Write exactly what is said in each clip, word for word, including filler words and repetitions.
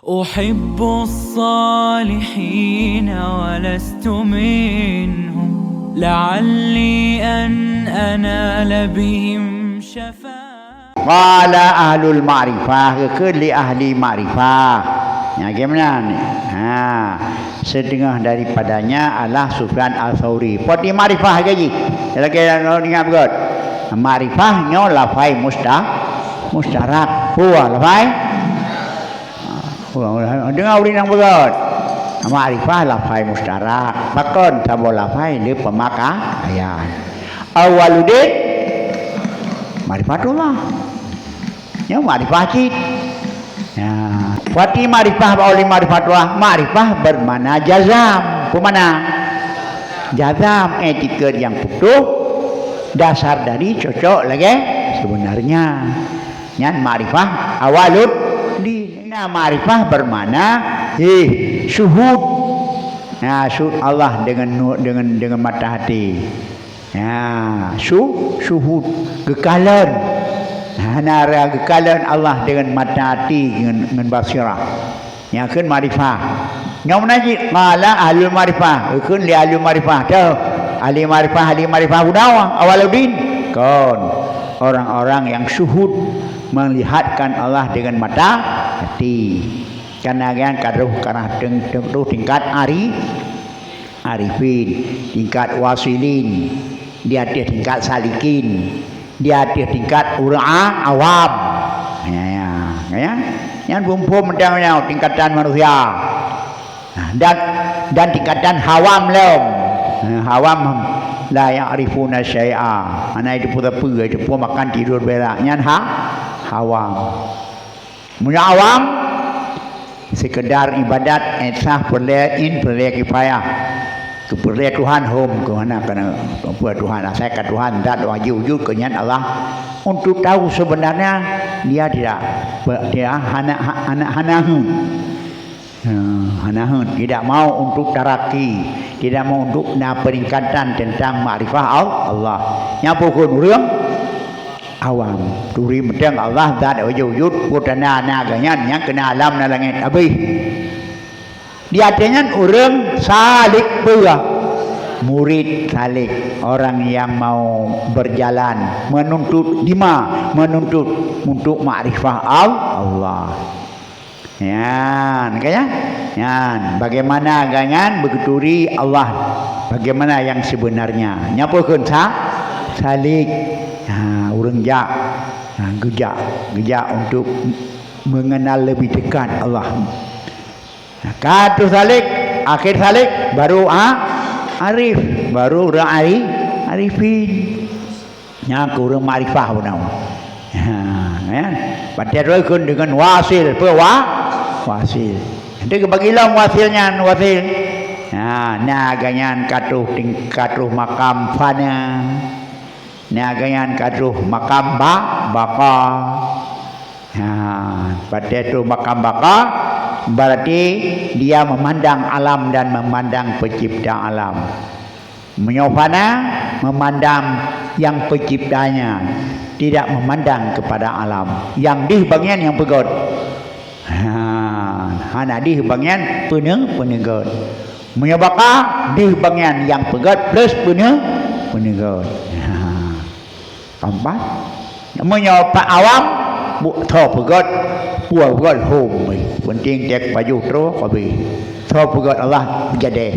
أحب الصالحين ولست منهم، لعلي أن أنال بهم شفاعة. Qala ahlul ma'rifah, geukheun lé ahli ma'rifah. Nyang geuh meunan. Ha, seutengah daripadanya adalah Sufyan Al-Tsauri. Poti ma'rifah lagée jih. Lagée ingat beugét. Ma'rifah nyoe lafai musta-, mustarak. Huwa lafai Deungoe ureuëng nyang beugét. Makrifah lafai mustarak. Pakon saboh lafai le peumakaian. Awwaluddin, makrifatullah. Nyoe makrifah cit. Ya. Poti makrifah bak oleh makrifatullah. Makrifah bermakna jazam. Peue makna? Jazam, i'tikad nyang putôh, dasar dari cocok lagée sebenarnya. Nyan makrifah awwaluddin. Na makrifah bermakna, eh, syuhud. Na syuhud Allah dengan nu-, dengan, dengan mata hati. Ya, syu-, syuhud, geukalon. Hana ra geukalon Allah dengan mata hati, dengan, dengan basirah. Nyang kheun makrifah. Nyang meunan cit, qala ahlul makrifah. Geukheun lé ahlul makrifah. Teuh, ahli makrifah, ahli makrifah bunoe, awwaluddin. Kon. Orang-orang yang syuhud melihatkan Allah dengan mata hati. Karena nyan ka troh, ka troh teng-, teng-, troh tingkat ari-, arifin, tingkat wasilin, di ateueh tingkat salikin. Di ateueh tingkat ureuëng a-, awam. Ya, ya. Ya. Nyan phom-phom mantong nyoe tingkatan manusia. Nah, dan, dan tingkatan hawam lom. Nah, hawam la ya'rifuna syai'a. Hana jiteupeue sapeue, jiteupeue makan tidur berak. Nyan ha-, hawam. Meunyoe awam, sekedar ibadat, eh, sah peureulée, in peureulée kifayah. Keu peureulée Tuhan hom, keu hana keuneuk peue Tuhan, asai ka Tuhan zat wajéb wujud, keu nyan Allah. Untuk tahu sebenarnya, dia tidak, dia hana, hana, hana heuet. Ha, hana heuet, tidak mau untuk taraki, tidak mau untuk na peningkatan tentang makrifah Al-, Allah. Nyan peue kheun ureuëng awam. Turi mantong Allah zat wajéb wujud, peue tanda na geuh nyan nyang keunan alam na langét habéh. Di ateueh nyan ureuëng salik peue? Murid salik, orang yang mau berjalan, menuntut dima, menuntut untuk makrifah Al-, Allah. Nyan, ka ya? Nyan, bagaimana gobnyan beuturi Allah, bagaimana yang sebenarnya. Nyan peue kheun sa-, salik. Ha, ureuëng jak. Ha, geujak, geujak untuk mengenal lebih dekat Allah. Ha, ka troh salik, akhé salik, baru a-, arif, baru ureuëng ari-, arifin. Nyan keuh ureuëng makrifah bunoe. Ha, ya. Watée droe kheun deungon wasil, peue wa-, wasil. Nanti geubagi lom wasil nyan, wasil. Ha, na gobnyan ka troh ting-, ka troh makam fana. Na gobnyan ka troh makam ba-, baqa. Ha, watée troh makam baqa, berarti dia memandang alam dan memandang pencipta alam. Meunyoe fana, memandang yang penciptanya, tidak memandang kepada alam. Nyang deuh bak nyan nyang peugét. Ha, hana deuh bak nyan peuneu-, peuneugot. Meunyoe baqa, deuh bak nyan nyang peugét plus peuneu-, peuneugot. Ha. Keempat, meunyoe pat awam, bu-, tho peugét, peue peugét hom. Penting tek pajoh troh, habéh. Tho peugét Allah jadi.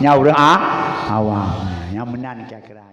Nyan ureuëng a-, awam. Nyang meunan kira-kira.